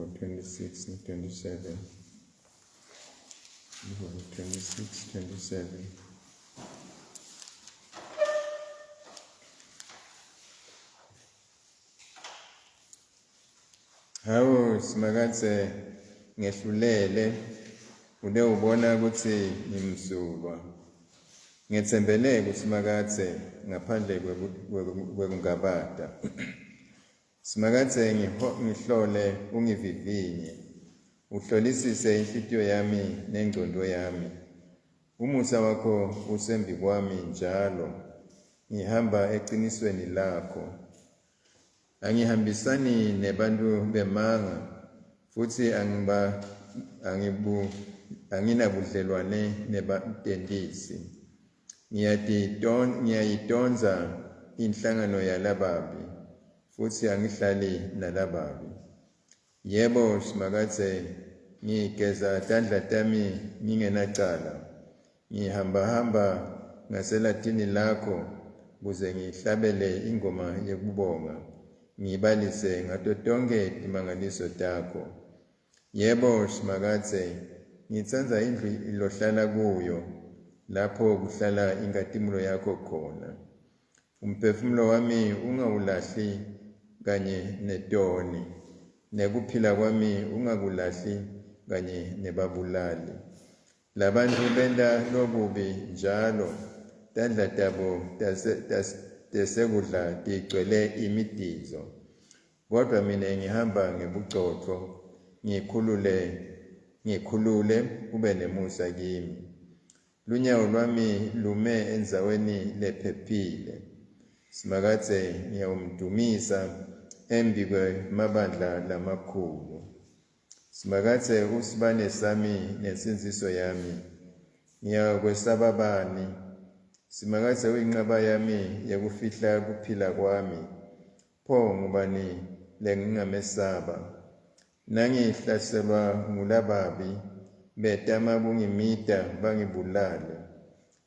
26 27. 26 27. Hawu Simakadze ngehlulele ude ubona kutsi ngimsulwa. Ngetsembele kuSimakadze ngaphandle kwekungabata. Simakadze ngihlole ungivivinye, uhlolisise inhlitiyo yami nengcondvo yami. Umusa wakho usembikwami njalo, ngihamba ecinisweni lakho. Angihambisani nebantfu bemanga futsi angiba angibu anginabudlelwane nebatentisi. Ngiyayitondza inhlangano yalababi futsi angihlali nalababi. Yebo, Simakadze, ngigeza tandla tami ngingenacala. Ngihambahamba ngaselatini lakho kuze ngihlabele ingoma yekubonga, ngibalise ngato tonkhe timangaliso takho. Yebo, Simakadze, ngitsandza indlu lohlala kuyo, lapho kuhlala inkhatimulo yakho khona. Umphefumulo wami ungawulahli kanye netoni, nekuphila kwami ungakulahli kanye nebabulali. Labantfu benta lokubi njalo, tandla tabo tesekudla tigcwele imidizo. Kodvwa mine ngihamba ngebucotfo, ngikhulule, ngikhulule ube nemusa kimi. Lunyawo lwami lume endzaweni lephephile. Simakadze ngiyawumdumisa embikwemabandla lamakhulu. Simakadze usibane sami nensindziso yami. Ngiyakwesaba bani? Simakadze uyinqaba yami yekufihla kuphila kwami. Pho ngubani lengingamesaba? Nangihlaselwa ngulababi, betama kungimita bangibulale.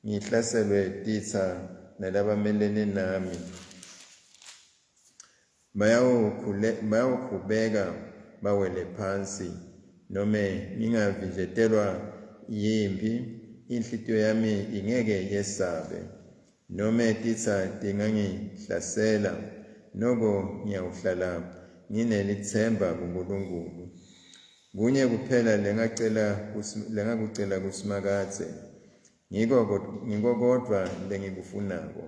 Ngihlaselwe titsa nalabamelene nami. Bayawukhubeka bawele phansi, nome ngingavinjetelwa yimphi, inhlitiyo yami ingeke yesabe. Nome titsa tingangihlasela, noko ngiyawuhlala nginelitsemba kuNkulunkulu. Kunye kuphela lengacela lengakucela kuSimakadze, ngiko ngiko kodvwa lengikufunako.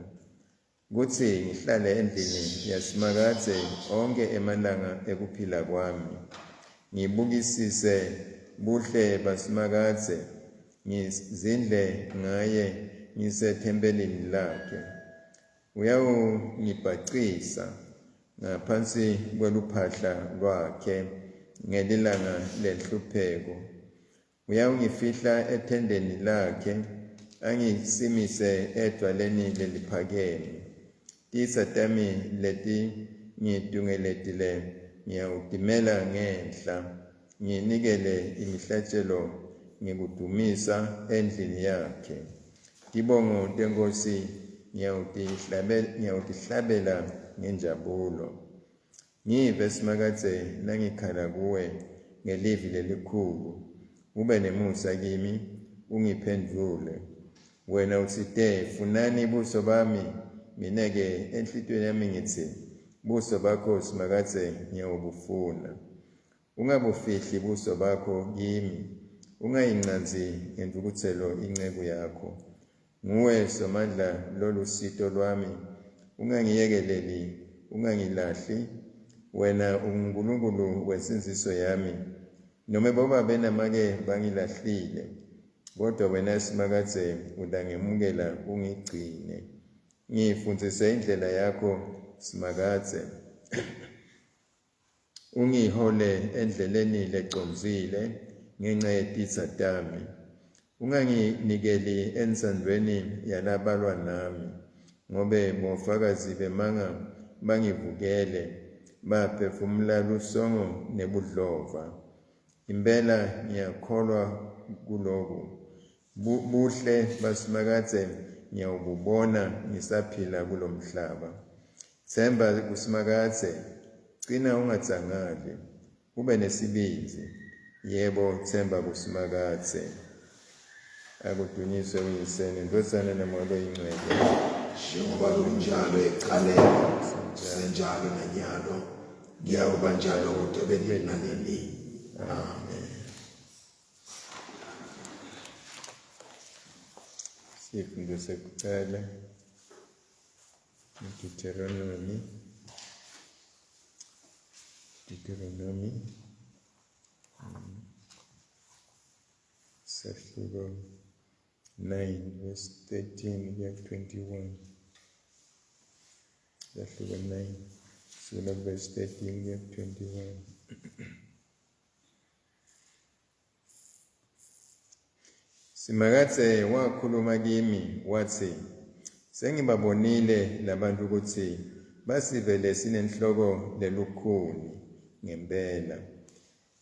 Kutsi ngihlale endlini yaSimakadze onkhe emalanga ekuphila kwami, ngibukisise buhle baSimakadze, ngizindle ngaye ngisethempelini lakhe. Uyawungibhacisa ngaphansi kweluphahla lwakhe ngelilanga lenhlupheko. Uyawungifihla ethendeni lakhe, angisimise edvwaleni leliphakeme. Titsa tami letingitungeletile ngiyawutimela ngenhla, nginikele imihlatjelo ngekudvumisa endlini yakhe. Tibongo teNkhosi ngiyawutihlabela ngenjabulo. Ngive Simakadze nangikhala kuwe ngelivi lelikhulu, ube nemusa kimi, ungiphendvule. Wena utsite, Funani buso bami, mine-ke enhlitiyweni yami ngitsi, Buso bakho Simakadze ngiyawubufuna. Ungabufihli buso bakho kimi, ungayincandzi ngentfukutselo inceku yakho. Nguwe Somandla lolusito lwami, ungangiyekeleli, ungangilahli. Wena unguNkulunkulu wensindziso yami. Nome bobabe namake bangilahlile, kodwa wena Simakadze utangemukela ungigcine. Ngifundzise indlela yakho Simakadze. Ungihole endleleni lecondzile ngenca yetitsa tami. Unganginikeli entsandvweni yalabalwa nami, ngobe bofakazi bemanga bangivukele, baphefumula lusongo nebudlova. Impela ngiyakholwa kuloku. Buhle baSimakadze ngiyawububona ngisaphila kulomhlaba. Tsemba kuSimakadze, cina ungadzangali. Ube nesibindzi, yebo, tsemba kuSimakadze. Akudunyiswe uYise neNdvodzana naMoya loyiNgcwele. Njengoba bekunjalo ekucaleni, kusenjalo nanyalo, kuyawuba njalo kude kube nini nanini. Amen. Sifundo sekucala Deuteronomy Deuteronomy Sahluko 9 verse 13 kuya 21. Sahluko 9 kusukela verse 13 kuya 21. Simakadze wakhuluma kimi watsi, Sengibabonile labantu kutsi basive lesinenhloko lelukhuni ngempela.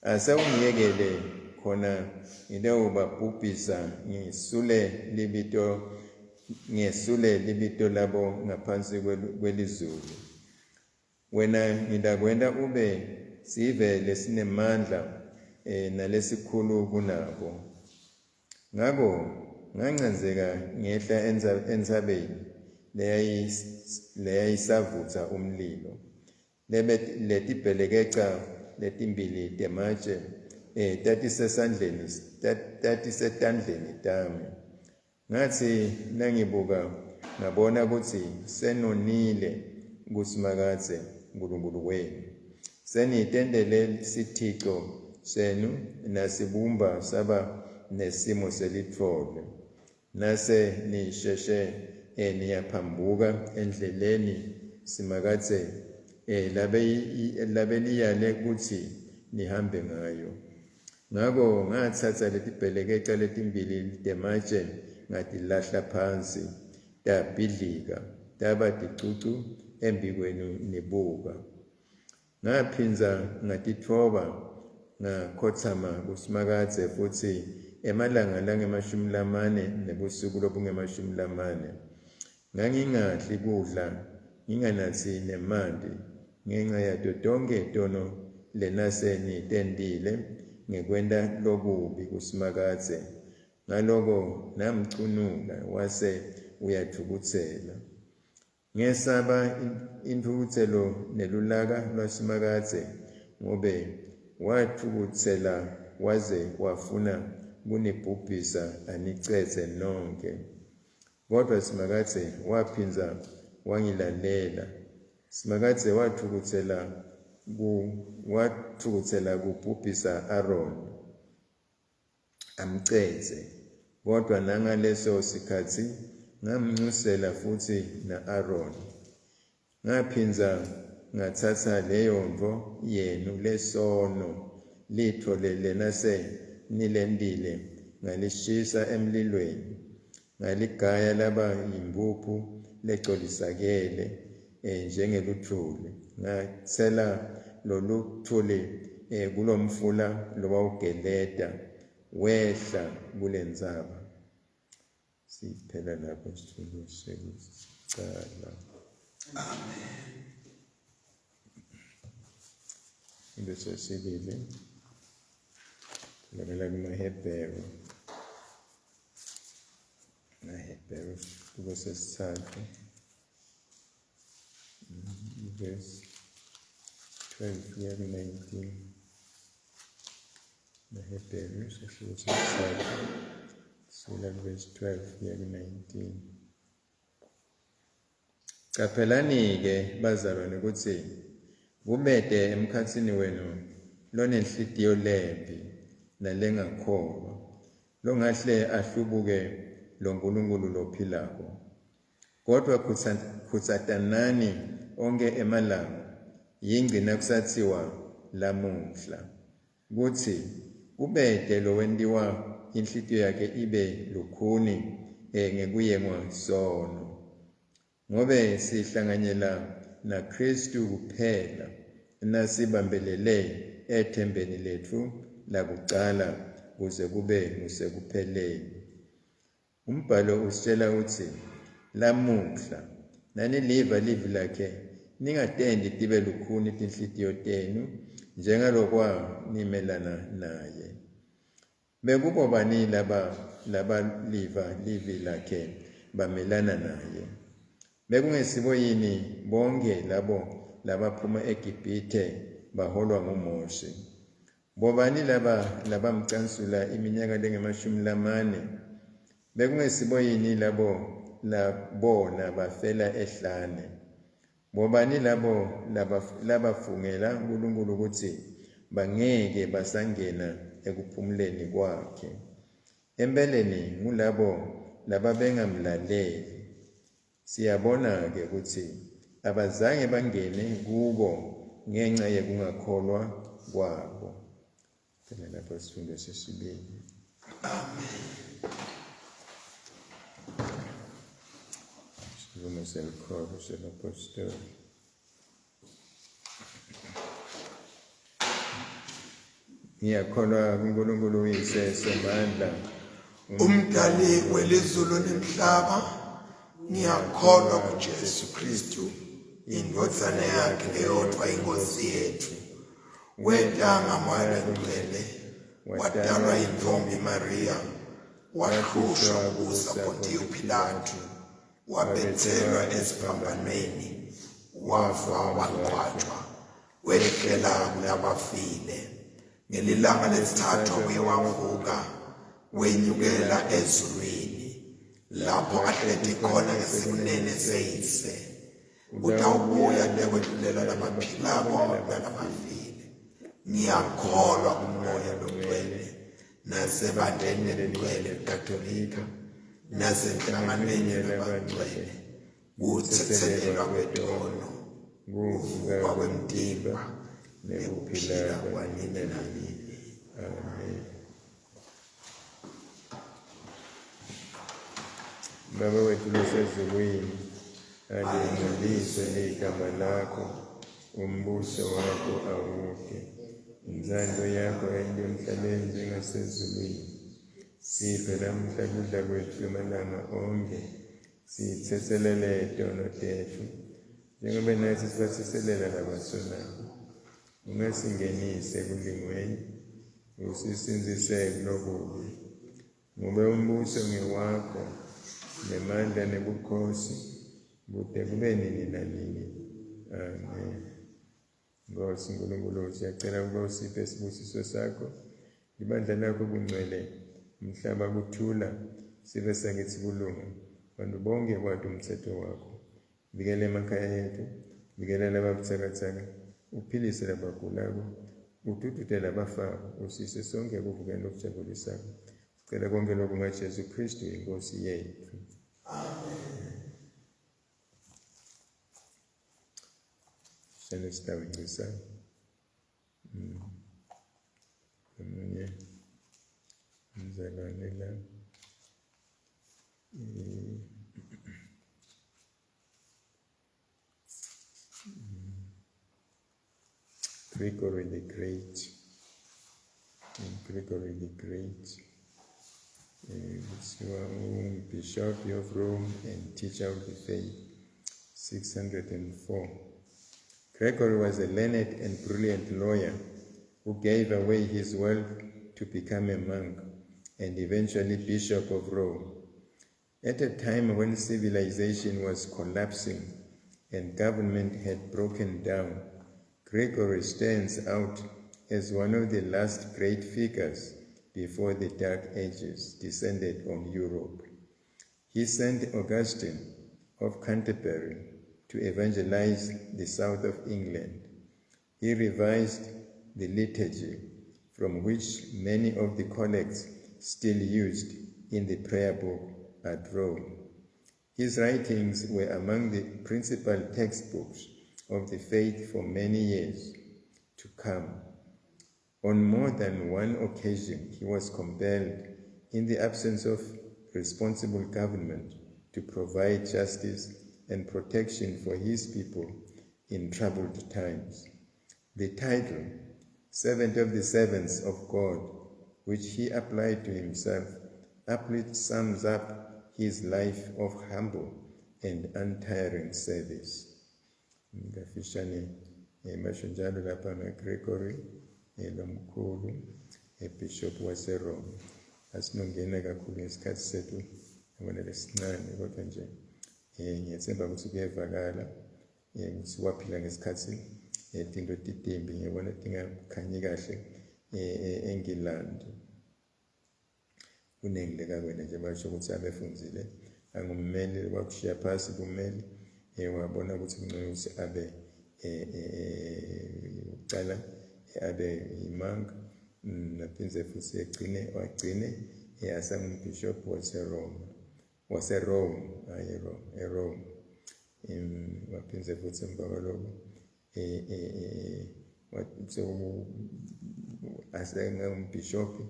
Ase ungiyekele khona ngitewubabhubhisa ngisule libito ngesule libito labo ngaphansi kwelizulu. Wena ngitakwenta ube sive lesinemandla eh, nalesikhulu kunabo. Ngako ngancandzeka ngehla entsabeni leyayisavutsa umlilo. Letibhelekeca letimbili tematje eh, tatisesandleni tatisetandleni tami. Ngatsi nangibuka ngabona kutsi senonile kuSimakadze Nkulunkulu wenu. Senitentele sithico senu nasibumba saba nesimo selitfole. Nase nisheshe eh, niyaphambuka endleleni Simakadze eh, labeniyale kutsi nihambe ngayo. Ngako ngatsatsa letibhelekeca letimbili tematje ngatilahla phansi, tabhidlika, taba ticucu embikwenu nibuka. Ngaphindza ngatitfoba ngakhotsama kuSimakadze futsi emalanga langemashumi lamane nebusuku lobungemashumi lamane. Ngangingadli kudla nginganatsi nemanti ngenca yato tonkhe tono lenase nitentile ngekwenta lokubi kuSimakadze. Ngaloko namcunula wase uyatfukutsela. Ngesaba intfukutselo nelulaka lwaSimakadze, ngobe watfukutsela waze wafuna kunibhubhisa anicedze nonkhe. Kodvwa Simakadze waphindza wangilalela. Simakadze watfukutsela ku watfukutsela kubhubhisa Aroni amcedze, kodvwa nangaleso sikhatsi ngamncusela futsi na-Aroni. Ngaphindza ngatsatsa leyontfo yenu lesono, litfole lenase nilentile, ngalishisa emlilweni, ngaligaya laba yimphuphu lecolisakele eh, njengelutfuli. Ngatsela lolutfuli eh, kulomfula lowawugeleta wehla kulentsaba. Siphela lapho sifundo sekucala. Amen. Into sesibili tholakala kumaHebheru. MaHebheru sihluko sesitsatfu verse 12 kuya ku-19. MaHebheru sahluko sesitsatfu kusukela kuvesi 12 kuya ku-19. Caphelani-ke bazalwane kutsi kubete emkhatsini wenu lonenhlitiyo lembi nalengakholwa, longahle ahlubuke loNkulunkulu lophilako. Kodvwa khutsatanani onkhe emalanga, yingci nakusatsiwa lamuhla, kutsi kubete lowentiwa inhlitiyo yakhe ibe lukhuni eh, ngekuyengwa sono. Ngobe sihlanganyela naKhristu kuphela nasibambelele ethembeni letfu lakucala kuze kube ngusekupheleni. Umbhalo usitshela ukuthi lamuhla naniliva livi lakhe ningatenti tibe lukhuni tinhlitiyo tenu njengalokwa nimelana naye. Bekubobani laba labaliva livi lakhe bamelana naye? Bekungesibo yini bonke labo labaphuma eGibhithe baholwa nguMose? Bobani laba labamcansula iminyaka lengemashumi lamane? Bekungesibo yini labo labona bafela ehlane? Bobani labo labafungela uNkulunkulu ukuthi bangeke basangena ekuphumuleni kwakhe? Empeleni ngulabo lababengamlaleli. Siyabona-ke ukuthi abazange bangene kuko ngenxa yekungakholwa kwabo. Phela lapho sifundo sesibili. Amen. Sivumo selikholo sebapostoli. Ngiyakholwa kuNkulunkulu uyise somandla umdali welizulu nemhlaba ngiyakholwa kuJesu Kristu indvodzana yakhe eyodwa inkosi yethu weta ngamoya longcwele watalwa yintombi Maria wahlushwa kubusa Pontiyo Pilatu wabethelwa esiphambanweni wafa wangcwatshwa wehlela kulabafile ngelilanga lesithathu wabuye wavuka wenyukela ezulwini lapho ahleti khona ngesekunene seyise utawubuya nekwehlulela labaphilako nalabafile ngiyakholwa kumoya longcwele nasebandleni lelingcwele likatolika nasenhlanganweni yalabangcwele kutsetselelwa kwetono kuvuka kwemtimba nekuphila kwanini nanini. Amen. Baba wethu losezulwini, alingcweliswe igama lakho, umbuso wakho awuke, intsando yakho ende emhlabeni njengasezulwini. Siphe lamuhla kudla kwethu emalanga onke, Sithethelele tono tetfu njengoba natsi sibathethelela labasonako. Ungasingenisi ekulingweni, usisindzise kulokubi. Ngobe umbuso ngewakho, nemandla nebukhosi, kute kube nini nanini. Amen. Nkosi Nkulunkulu, siyacela ukuba usiphe isibusiso sakho, ibandla lakho kungcwele, umhlaba kuthula, sibe sakithi kulunga, bantu bonke kwati umthetho wakho. Vikela emakhaya ethu, vikela lababuthakathaka, uphilise labagulako, ududute labafako, usise sonke ekuvukeni lokujabulisako. Sicela konke lokhu ngaJesu Kristu iNkosi yethu. Amen. Sele sitawuncisa omunye umzalwane la Gregory the Great. Gregory the Great. Kuthiwa Bishop of Rome and teacher of the faith, 604. Gregory was a learned and brilliant lawyer who gave away his wealth to become a monk and eventually Bishop of Rome. At a time when civilization was collapsing and government had broken down, Gregory stands out as one of the last great figures before the Dark Ages descended on Europe. He sent Augustine of Canterbury to evangelize the south of England. He revised the liturgy, from which many of the collects still used in the prayer book at Rome. His writings were among the principal textbooks of the faith for many years to come. On more than one occasion, he was compelled, in the absence of responsible government, to provide justice and protection for his people in troubled times. The title, Servant of the Servants of God, which he applied to himself, aptly sums up his life of humble and untiring service. Ngafishane Basho njalo lapha ngaGregory lomkhulu, bishop waseRome. Asinongena kakhulu ngesikhathi sethu yabona lesincane, kodwa nje ngiyethemba ukuthi kuyevakala ukuthi waphila ngesikhathi tinto titimbi, ngiyabona tingakhanyi kahle eNgilandi. Kuningi lekakwena nje basho ukuthi abefundzile, angummeli wakushiya phasi kumeli, wabona ukuthi kungcono ukuthi abe ucala abe yimonk, naphindze futhi egcine wagcine asangumbishop waseRome, waseRome, hayi eRome, eRome. Waphindze futhi emva kwaloko asengumbhishobhi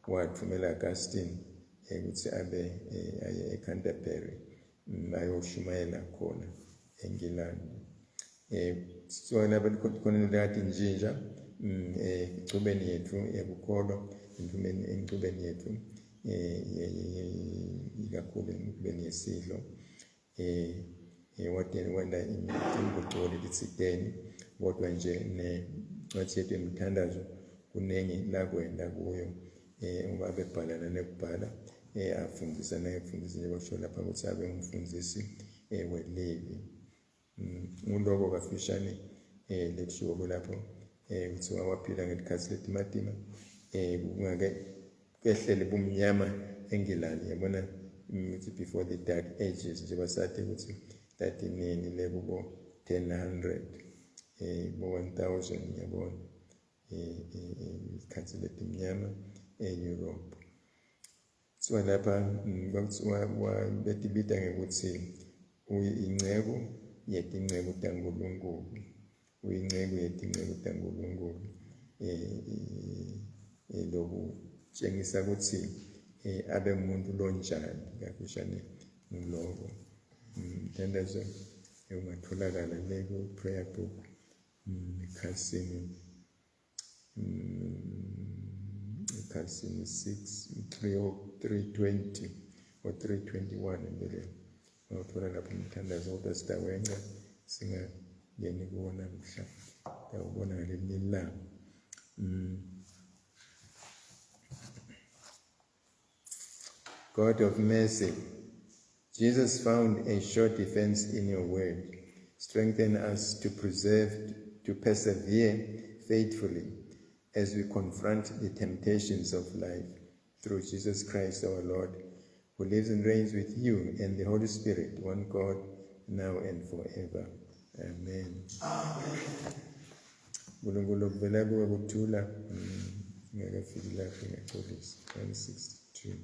wathumela Augustine ukuthi abe aye eCanterbury ayoshumayela khona eNgilandi. So lapha khona kade njinja ecubeni yethu yekukholwa, encubeni yethu ikakhulu encubeni yesidlo, wenda imigucuko lelitsiteni, kodwa nje nencwadi yethu yemithandazo kuningi lakwenda kuyo, ngoba bebhala nanekubhala, afundisa nangekufundisa nje basho lapha ukuthi abe ngumfundisi welivi. Nguloko kafishane lekushiwo lapho ukuthi waphila ngesikhathi letimatima, kungake kehlele bumnyama eNgilandi, yabona ukuthi before the dark ages nje basathi ukuthi tatinini lekubo 1000 bo 1000, yabona isikhathi letimnyama eEurope. So lapha kwakuthiwa betibita ngekuthi uyinceku yetinceku taNkulunkulu, uyinceku yetinceku taNkulunkulu, lokutshengisa ukuthi abe umuntu lonjani kafushane nguloko. Mthandazo ungatholakala le ku-prayer book ekhasini ekhasini 6 320 or 321 empeleni ungawuthola lapho umthandazo, kodwa sitawenca singangeni kuwo namhla, tawubona ngelinye ilanga. God of mercy, Jesus found a sure defense in your word. Strengthen us to persevere faithfully as we confront the temptations of life through Jesus Christ our Lord, who lives and reigns with you and the Holy Spirit, one God, now and forever. Amen. Nkulunkulu kuvela kuwe kuthula, ngakafiki lapho ngiyaxolisa. 162.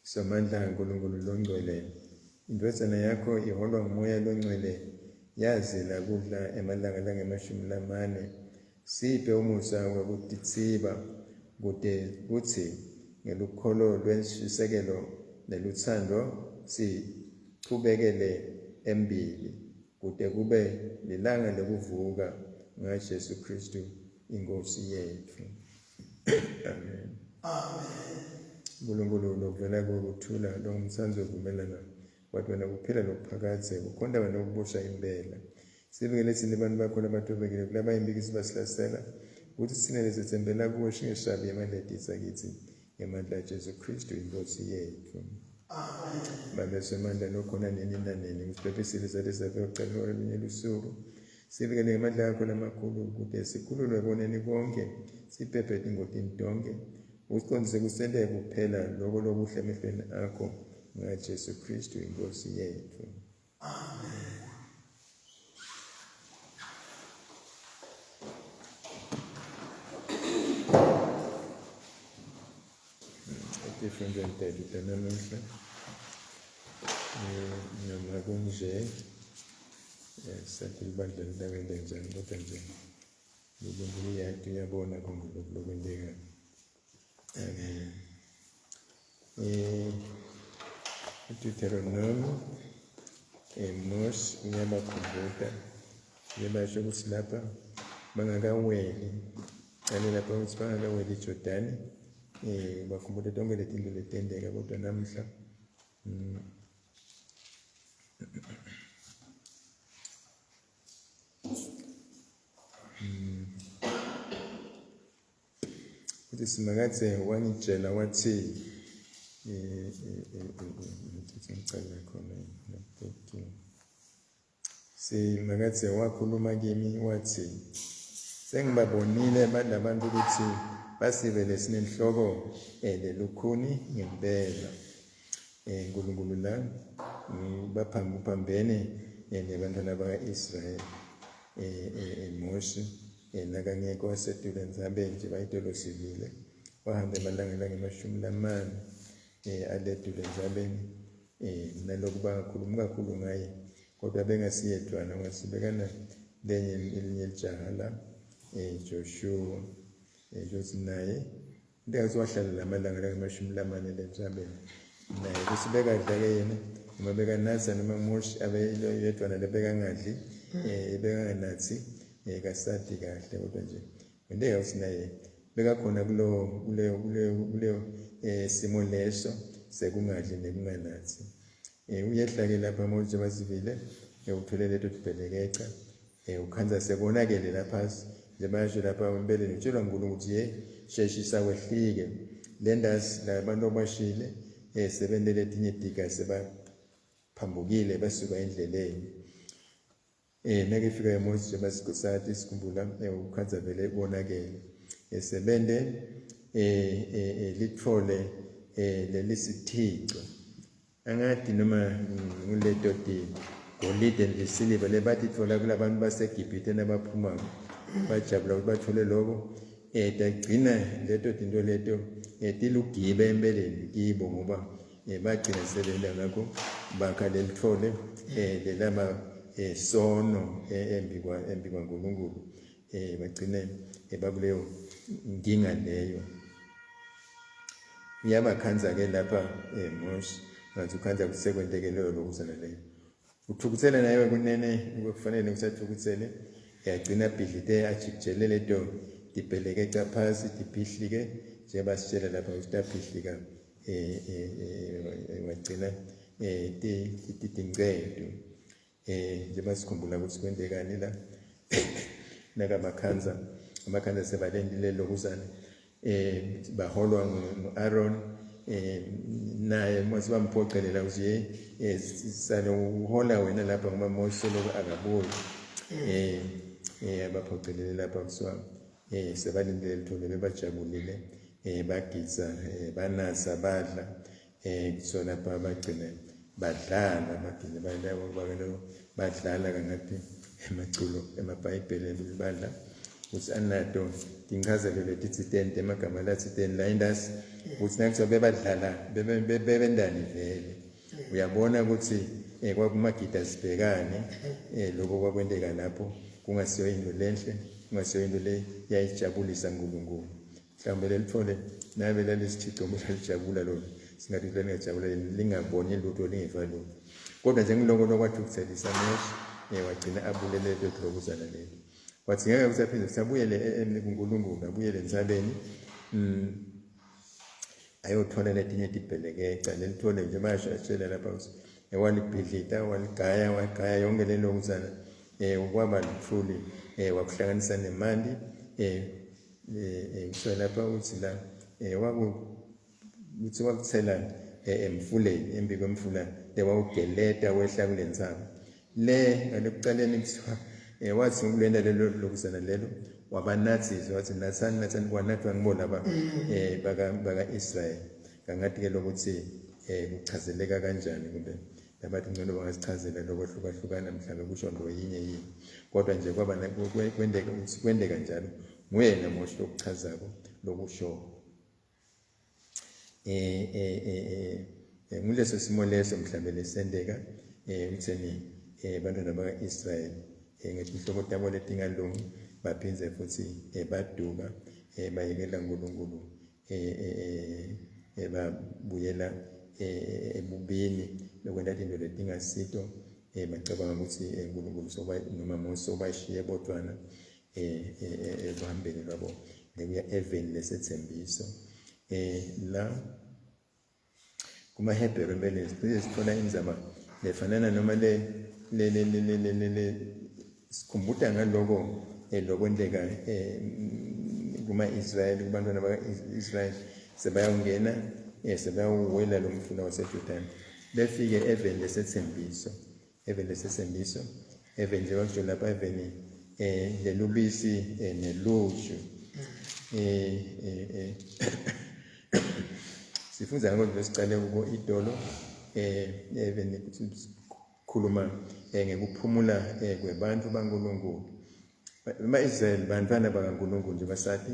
Somandla Nkulunkulu longcwele, indvodzana yakho iholwa ngumoya longcwele, yazila kudla emalanga langama-40. Siphe umusa wekutitsiba kute kutsi ngelukholo lwenshisekelo neluthando sichubekele embili kute kube lilanga lekuvuka ngaJesu Kristu inkosi yethu. Amen. Amen. Nkulunkulu lovela kukuthula longumtsandzi wekuvumelana wathi wena kuphila lokuphakadze kukhonta wena ukubusha impela. Sivikele tsine bantu bakho labatobekile kulaba imbikisi basihlasela kutsi tsine lesetsembela kuwe singesabi emaletisa kitsi ngemandla aJesu Kristu inkosi yethu. Amen. Babe semandla lokhona nini nanini ngisiphephисile sathi safe ucela olunye lusuku. Sivikele ngemandla akho lamakhulu kute sikhululwe koneni konke siphephe etingotini tonke. Usiqondise kusente kuphela lokho lokuhle emehlweni akho ngaJesu Kristu inkosi yethu. Amen. Etifundweni tethu tanamuhla noma kunje sathi libandla litakwenta njani, kodwa nje uNkulunkulu uyati uyabona konke lokhu lokwentekayo. Amen. Deuteronomy Mose uyabakhumbuta uyabasho ukuthi lapha bangakaweli, cale lapha ukuthi bangakaweli iJordani, bakhumbuta tonke letinto letenteka, kodwa namhla Futhi Simakadze wangitshela wathi ngicale khona 13. Simakadze wakhuluma kimi wathi sengibabonile labantu ukuthi basive lesinenhloko lelukhuni ngempela. uNkulunkulu la baphambene nebantwana baka-Israyeli Mose nakangekho wasetulu entsabeni nje bayitolosivile wahamba emalanga langemashumi lamane aletulu entsabeni naloku bangakhulumi kakhulu ngaye kodwa bengasiyedwana wasibekana lenye elinye lijaha la Joshua Josi naye Into wahlala lamalanga langamashumi lamane lentsabeni naye kuthi bekadla-ke yena noma bekanatha noma moshi abe yedwana lebekangadli um bekanganathi um kasadi kahle kodwa nje kwenteka ukuthi naye bekakhona kulowo kuleyo kuleyo kuleyo um simo leso sekungadli nekunganathi um uyehla-ke lapha moshi basivile um uthole leto tibhelekeca Eh ukhanza sekonakele lapha nje bayasho lapha empeleni utshelwa uNkulunkulu ukuthi hey sheshisa wehlike lendasi labantu abashile eh sebentele etinye tiga sebaphambukile basuka endleleni eh nake fika eMoses nje basigosati sikhumbula eh, ukhanza vele konakele esebente eh, eh, lithole eh lelisithico Angati noma nguleto tigolide nesiliva lebatitfola kulabantu baseGibhithe nabaphumako bajabula ukuthi bathole loko um tagcina leto tinto leto um tilugibe empeleni kibo ngoba um bagcina sebenta ngakho bakha lelitfole um lelaba um sono embikwaNkulunkulu um bagcine bakuleyo nkinga leyo. Uyabakhandza-ke lapha Mosi, ngathi ukhandza ukuthi sekwenteke leyo lokuzana leyo. Uthukuthele naye kunene kufanele ukuthi athukuthele, yagcina abhidlite ajikijele leto tibheleke caphasi tibhihlike njengoba sitshela lapha ukuthi tabhihlika wagcina titincedu. Njengoba sikhumbula ukuthi kwentekani la nakamakhanza amakhanza sebalendile lokuzana baholwa ngu-Aaron naye mose bamphoqelela ukuthi hey sale uhola wena lapha ngoba Mose soloko akabuyi abaphoqelele lapha kuthiwa sebalindele lithole bebajabulile bagidza banasa badla kuthiwa lapha bagcine badlala bagcine badlala kangathi emaculo emabhayibhelini badla ukuthi anato tinchazelo letitsiteni temagama latsiteni la indasi ukuthi nakuthiwa bebadlala bebendani vele uyabona ukuthi kwakumagida sibhekane lokho kwakwenteka lapho kungasiyo into lenhle kungasiyo into le yayijabulisa uNkulunkulu mhlawumbe lelithole nabe lalisithixo lalijabula lona singathi lingajabula lingaboni lutho lingeva lutho kodwa nje ngiloko lokwathukuthelisa Moshe wagcina abulele lelokuzana lelo wathi ngeke ukuthi aphinde futhi abuyele kuNkulunkulu abuyele entsabeni ayothola letinye tibhelekeca lelithole nje bayasho atshela lapha ukuthi walibhidlita waligaya wagaya yonke lelo kuzana kwaba luthuli wakuhlanganisa nemanti kuthiwa lapha uthi la waku kuthi wakuthela emfuleni embi kwemfula lewawugeleta wehla kule ntsaba le ngalekuqaleni kuthiwa wathi ukulenda lelo lokuzana lelo wabanathisa wathi nathani nathani kwanathwa ngibo laba baka baka-Israyeli kangathi-ke lokuthi kuchazeleka kanjani kumbe labathi ngcono bangasichazela lokwehlukahlukana mhlawumbe kusho nto yinye yini kodwa nje kwaba kwendeka ukuthi kwendeka njalo nguyena Mose lokuchazako lokusho nguleso simo leso mhlawumbe lesendeka ekutheni bantwana baka-Israyeli ngetinhloko tabo letingalungi baphindze futhi baduka bayekela uNkulunkulu babuyela ebubini lokwenta tinto letingasito bacabanga ukuthi uNkulunkulu soba noma Mose obashiye bodvwana ekuhambeni lwabo lekuya eveni lesethembiso la kumaHebheru empeleni siphinde sithola indzaba Lefanana noma le le le le le le le sikhumbuta ngaloko lokwenteka kuma-Israyeli, kubantwana baka-Israyeli sebayawungena sebayawuwela lo mfula waseJordani befike eveni lesethembiso, eveni lesethembiso, eveni njengoba kusho lapha eveni lelubisi neluju. Sifundza ngako nje sicale kuko itolo eveni sikhuluma ngekuphumula kwebantfu baNkulunkulu. Ama-Israyeli bantwana bakaNkulunkulu nje basathi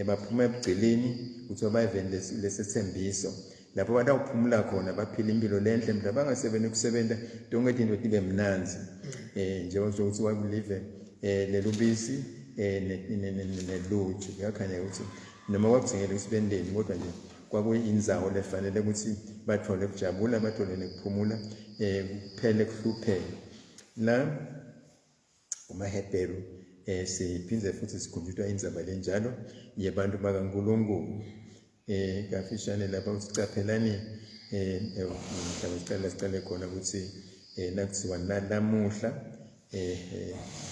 baphuma ebugcilini kuthiwa baye eveni lesethembiso lapho batawuphumula khona baphila impilo lenhle mhla bangasebeni ukusebenta tonke tinto tibe mnandzi. Njengoba kusho ukuthi wakulive lelubisi neluju, kuyakhanya ukuthi noma kwakudzingeka ukuthi benteni kodwa nje kwakuyindzawo lefanele ukuthi bathole kujabula, bathole nekuphumula, kuphele kuhlupheka. La kumaHebheru siphindze futhi sikhunjutwa indzaba lenjalo yebantu bakaNkulunkulu. Kafishane lapha usicaphelani mhlawumbe sicale sicale khona ukuthi nakuthiwa nalamuhla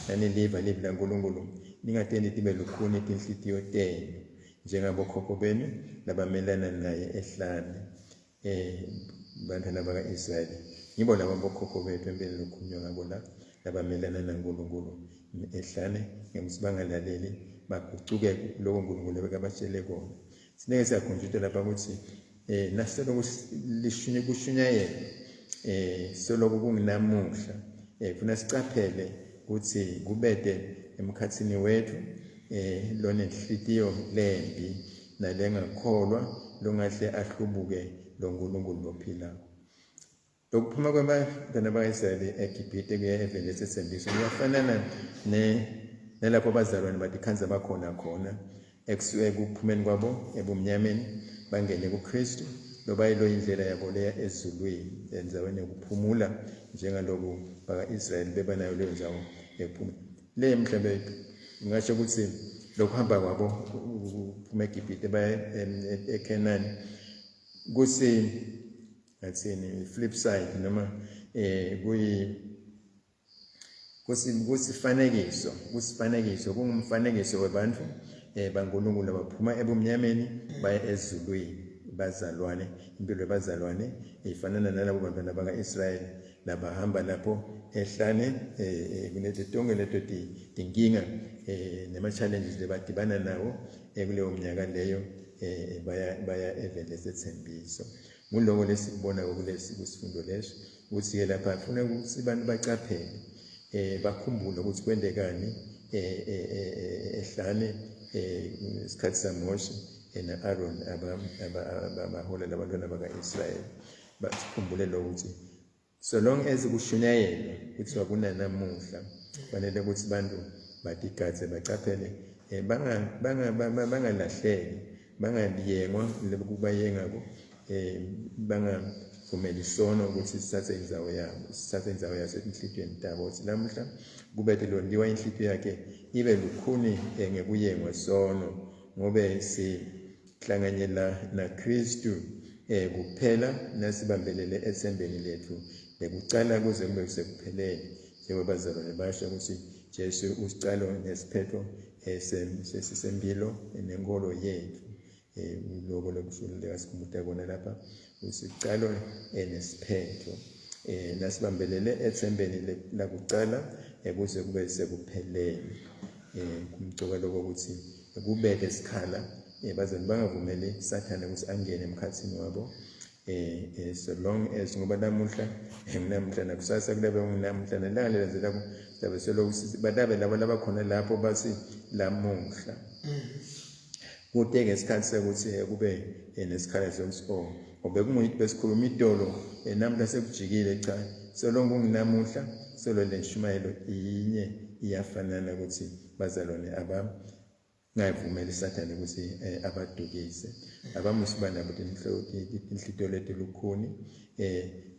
naniliva livi laNkulunkulu ningatenti tibe lukhuni tinhlitiyo tenu njengabokhokho benu labamelana naye ehlane. Bantwana baka-Israyeli ngibo laba bokhokho bethu empeleni lokukhulunywa ngabo la labamelana naNkulunkulu ehlane ngekuthi bangalaleli bagucuke kuloko uNkulunkulu ebekabatshele kona. Sineke siyakhunjutwa lapha ukuthi nasoloko kushunyayelwa soloko kunginamuhla kufuna sicaphele ukuthi kubede emkhatsini wethu lonenhlitiyo lembi nalengakholwa longahle ahlubuke lo Nkulunkulu lophilako. Lokuphuma kwabantwana baka-Israyeli eGibhite kuya eveni lesethembiso kuyafanana nalapho abazalwane batikhandza bakhona khona ekuphumeni kwabo ebumnyameni bangene kuKristu loba yilo indlela yabo leya ezulwini endzaweni yokuphumula njengaloku baka-Israyeli bebanayo leyo ndzawo yokuphumula. Le mhlawumbe ngingasho ukuthi lokuhamba kwabo ukuphuma eGibhite baya eKhenani kusi ngathini flip side noma kuyi kusifanekiso kusifanekiso kungumfanekiso webantu baNkulunkulu abaphuma ebumnyameni baya ezulwini. Bazalwane, impilo yabazalwane ifanana nalabo bantwana baka-Israyeli labahamba lapho ehlane kuneto tonke leto tinkinga nema-challenges lebadibana nawo kuleyo minyaka leyo baya eveni lesethembiso. Nguloko lesikubonako kulesi kusifundo leso ukuthi-ke lapha funa ukuthi abantu bacaphele bakhumbule ukuthi kwentekani ehlane isikhathi saMoshe na-Aaron abaholela abantwana baka-Israyeli. Basikhumbule lokho ukuthi so long as kushunyayelwa kuthiwa kunanamuhla kufanele ukuthi bantu batigadze bacaphele bangalahleki bangaliyengwa lokubayengako bangavumeli isono ukuthi sithathe indzawo yabo, sithathe indzawo yaso etinhlitiyweni tabo. Ukuthi namuhla kube tilondiwa inhlitiyo yakhe ibe lukhuni ngekuyengwa sono ngobe sihlanganyela naKristu kuphela nasibambelele ethembeni lethu lekucala kuze kube sekupheleni njengoba bazalwane basho ukuthi Jesu usicalo nesiphetho sempilo nenkolo yethu. Lokho lokushuleka sikhumbuta kona lapha usicalo nesiphetho nasibambelele ethembeni lakucala kuze kube sekupheleni. Kumcoka lokho ukuthi kubeke isikhala bazalwane bangavumeli Sathane ukuthi angene emkhathini wabo so long as ngoba namuhla nginamuhla nakusasa kulabe nginamuhla nelanga lelandzelako sizabe selokhu batabe labo labakhona lapho bathi lamuhla. Kude ngesikhathi sekuthi kube nesikhala sokuthi oh obekunguyithi besikhuluma itolo namuhla sekujikile cha solonke kunginamuhla solo le nshumayelo inye iyafanana ukuthi bazalwane abangayivumeli Sathane ukuthi abadukise abamusiba nabo tinhlitiyo letilukhuni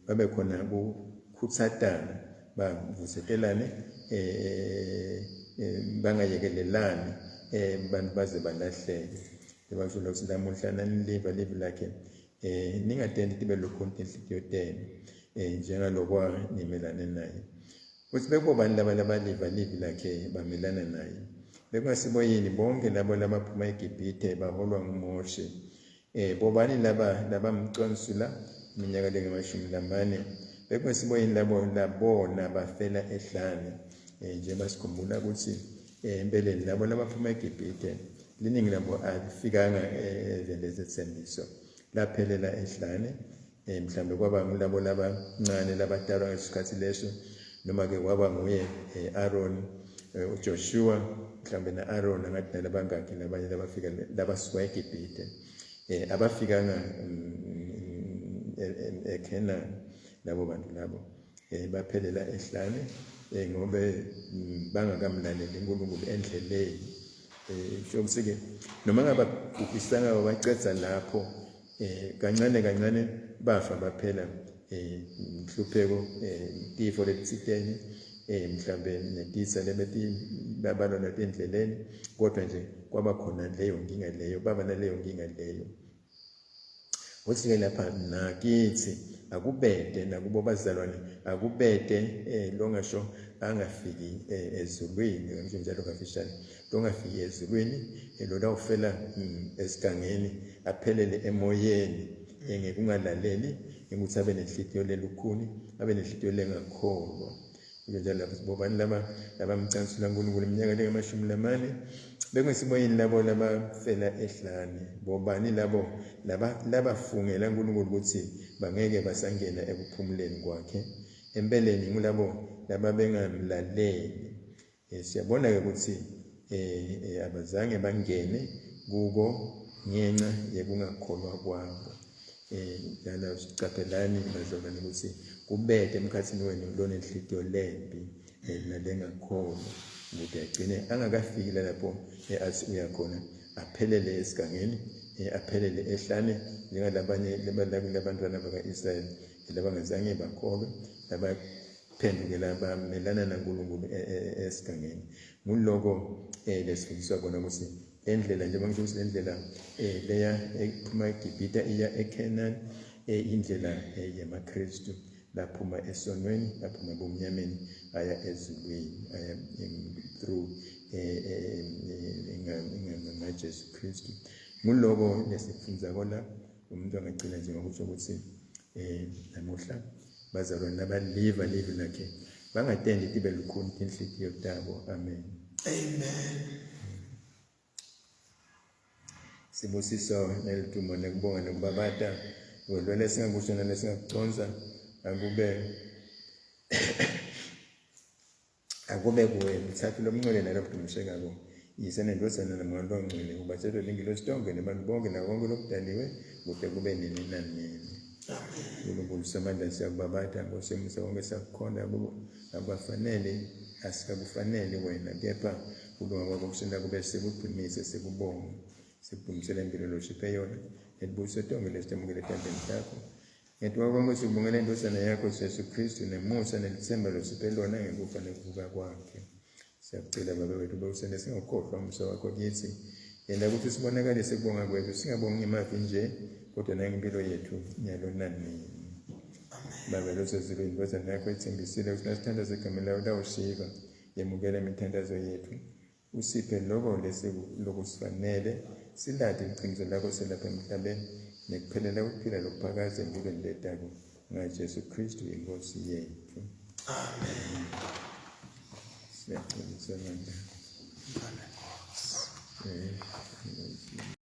babe khona kukhuthatana bavusetelane bangayekelelani bantu baze balahleke. Njengoba ukuthi namuhla naniliva livi lakhe ningatenti tibe lukhuni tinhlitiyo tenu. Njengalokwa nimelane naye. Kutsi bekubobani laba labaliva livi lakhe bamelana naye? Bekungasibo yini bonke labo labaphuma eGibhithe baholwa nguMoshe? Bobani laba labamconsula iminyaka lengamashumi 4? Bekungasibo yini labo labona bafela ehlane? Njengoba sikhumbula ukuthi empeleni labo labaphuma eGibhithe liningi labo alifikanga eveni lesethembiso, laphelela ehlane. Mhlawumbe kwaba ngulabo labancane labatalwa ngesikhathi leso, noma ke kwaba nguye Aaron, uJoshua mhlawumbe na-Aaron, angathi nalabangakhi labanye labafika labasuka eGibhithe, abafikanga eCanaan. Labo bantu labo baphelela ehlane ngobe bangakamlaleli uNkulunkulu endleleni. Sho ukuthi-ke noma ngababhubhisanga babacedza lapho, kancane kancane bafa baphela, inhlupheko, tifo letitsiteni, mhlambe netitsa lebeti babalwa nato endleleni, kodwa nje kwaba khona leyo nkinga leyo, baba naleyo nkinga leyo. Uthi-ke lapha nakithi akubede nakubo bazalwane, akubede longasho angafiki ezulwini, ngisho njalo kafishane, longafiki ezulwini, lona ufela esigangeni, aphelele emoyeni ngekungalaleli, ukuthi abe nenhlitiyo lelukhuni, abe nenhlitiyo lengakholwa. Njalo lapho bobani laba labamcansula uNkulunkulu iminyaka lengamashumi 4? Bekungesiboyini labo labafela ehlane? Bobani labo laba labafungela uNkulunkulu ukuthi bangeke basangena ekuphumuleni kwakhe? Empeleni ngulabo laba bengamlaleli. Siyabona ke ukuthi abazange bangene kuko ngenxa yekungakholwa kwabo. Njalo sicaphelani bazalwane ukuthi kubede emkhathini wenu lonenhlitiyo lembi nalengakholwa, ukuthi agcine angakafiki lapho athi uyakhona, aphelele esigangeni, aphelele ehlane, njengalabanye labantwana baka-Israyeli labangazange bakholwe, labaphendukela bamelana naNkulunkulu esigangeni. Nguloko lesifundiswa kona ukuthi le ndlela, njengoba ngisho ukuthi le ndlela leya ephuma eGibhithe iya eCanaan, indlela yamaKristu laphuma esonweni, laphuma ebumnyameni, aya ezulwini, aya through ngaJesu Kristu. Nguloko lesifundza kona. Umuntu angagcina nje ngokusho ukuthi namuhla bazalwane nabaliva livi lakhe bangatendi tibe lukhuni tinhlitiyo tabo. Amen. Amen. Sibusiso neludumo nekubonga nekubabata welwele singakusho nalesingakuconsa akube kuwe mthathu lomncwele nalobudumishekako, Yise neNdvodzana naMoya loNgcwele, ubatshelwe lingilosi tonke nebantu bonke nako konke lokudaliwe, kude kube nini nanini. Nkulunkulu Somandla, siyakubabata, Nkosi yomusa wonke, siyakukhonda. Akukafanele, asikakufanele wena, kepha kulunga kwakho kusenta kube sikudumise, sikubonge, sikudumisele impilo losiphe yona, netibusiso tonke lesitemukele etandleni takho. Ngetuka konke sikubongela indvodzana yakho Jesu Kristu, nemusa nelitsemba losiphe lona ngekufa nekuvuka kwakhe. Siyakucela Babe wethu, bewusente singakhohlwa umusa wakho kithi. Yenta ukuthi sibonakalise kubonga kwethu, singabongi ngemavi nje, kodwa nangempilo yethu nyalo nanini. Babe losezulwini, indvodzana yakho etsembisile ukuthi nasithandaza egameni layo utawusiva. Yemukela imithandazo yethu, usiphe loko lokusifanele, silati iqiniso lakho selapha emhlabeni, nekuphelela ukuphila lokuphakaze empilweni letako, ngaJesu Kristu inkosi yethu. Amen. Siyacela manje.